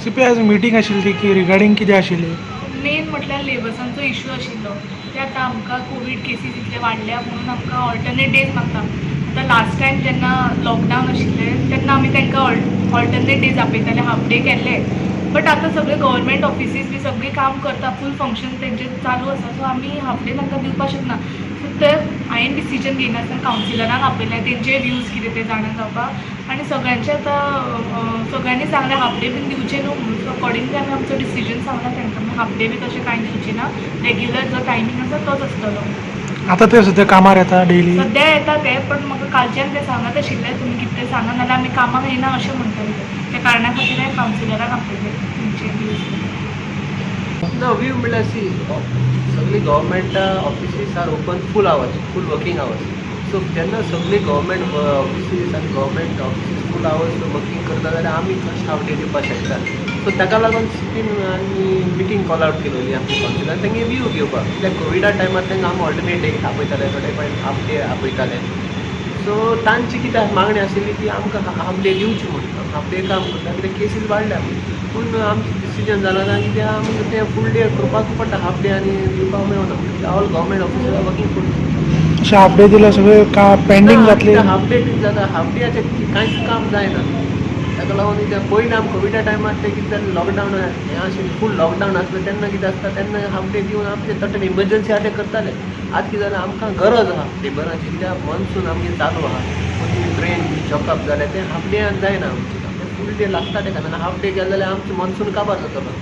CP, आयज meeting आशिल्ली ती की रिगार्डींग कितें आशिल्ली? मेन म्हटल्यार लेबर्सांचो इशू आशिल्लो. ते आतां आमकां कोवीड केसीस इतले वाडल्या म्हणून आमकां ऑल्टरनेट डेज मागता. आतां लास्ट टायम जेन्ना लॉकडावन आशिल्लें तेन्ना आमी तांकां ऑल्टरनेट डेज आपयताले, हाफ डे केल्ले. बट आतां सगळे गव्हर्मेंट ऑफिसीस बी सगळीं काम करता, फूल फंक्शन तेंचें चालू आसा, सो आमी हाफ डे तांकां दिवपाक शकना. सो ते हांवें डिसिजन घेयनासतना कावन्सिलरांक आपयलें, तेंचे व्यूज कितें ते जाणा जावपाक. आनी सगळ्यांचे आतां सगळ्यांनी सांगलें हाफ डे बीन दिवचे न्हू म्हणून. सो अकॉर्डिंगली आमी आमचो डिसिजन सांगला तांकां. हाफ डे बी तशें कांय दिवचे ना, रेग्युलर जो टायमींग आसा तोच आसतलो. आतां ते सद्या कामार येता डेली? सद्या येता ते, पण म्हाका कालच्यान ते सांगत आशिल्ले, तुमी कितें तें सांगा, नाल्यार आमी कामाक येना अशें म्हणटाले ते. त्या कारणा खातीर हांवें कावन्सिलराक आपयलें तेंचे व्यूज. ना, व्यू म्हणल्यार सी, सगळी government offices are open full hours, full working hours. So जेन्ना सगळी गव्हर्मेंट ऑफिसीस आनी government offices full hours working करता जाल्यार आमी कशें हाफ डे दिवपाक शकता? सो ताका लागून सीपीन आनी मिटींग कॉल आवट केलेली आमची कावन्सिलान, तेंगे व्यू घेवपाक. कित्याक कोविडा टायमार तांकां आमी ऑल्टरनेट डे आपयताले, थोडे फावट हाफ डे आपयताले. सो तांची कितें मागणी आशिल्ली की आमकां हाफ डे दिवची म्हणून, हाफ डे काम करता कित्याक केसीस वाडल्या म्हणून. पूण आमचें डिसिजन जालां ना, कित्याक आमकां तें फूल डे करपाकूच पडटा, हाफ डे आनी दिवपाक मेळना. All government officer are working full. अशें हाफ डे दिल्यार सगळें का पेंडींग जातली. हाफ डे कितें जाता, हाफ डेयाचें कांयच काम जायना. ताका लागून कितें पयलीं आमी कोविडा टायमार तें कितें जालें, लॉकडावन हें आशिल्लें, फूल लॉकडावन आसलें तेन्ना कितें आसता, तेन्ना हाफ डे दिवन आमचें तटेन इमर्जन्सी आहा तें करताले. आतां कितें जालें, आमकां गरज आहा लेबराची, कित्याक मॉन्सून आमगे चालू आहा, ड्रेन चॉकअप जालें, तें हाफ डेयान जायना आमचें काम, तें फूल डे लागता तेका. नाल्यार हाफ डे गेले जाल्यार आमचें मॉन्सून काबार जातलो.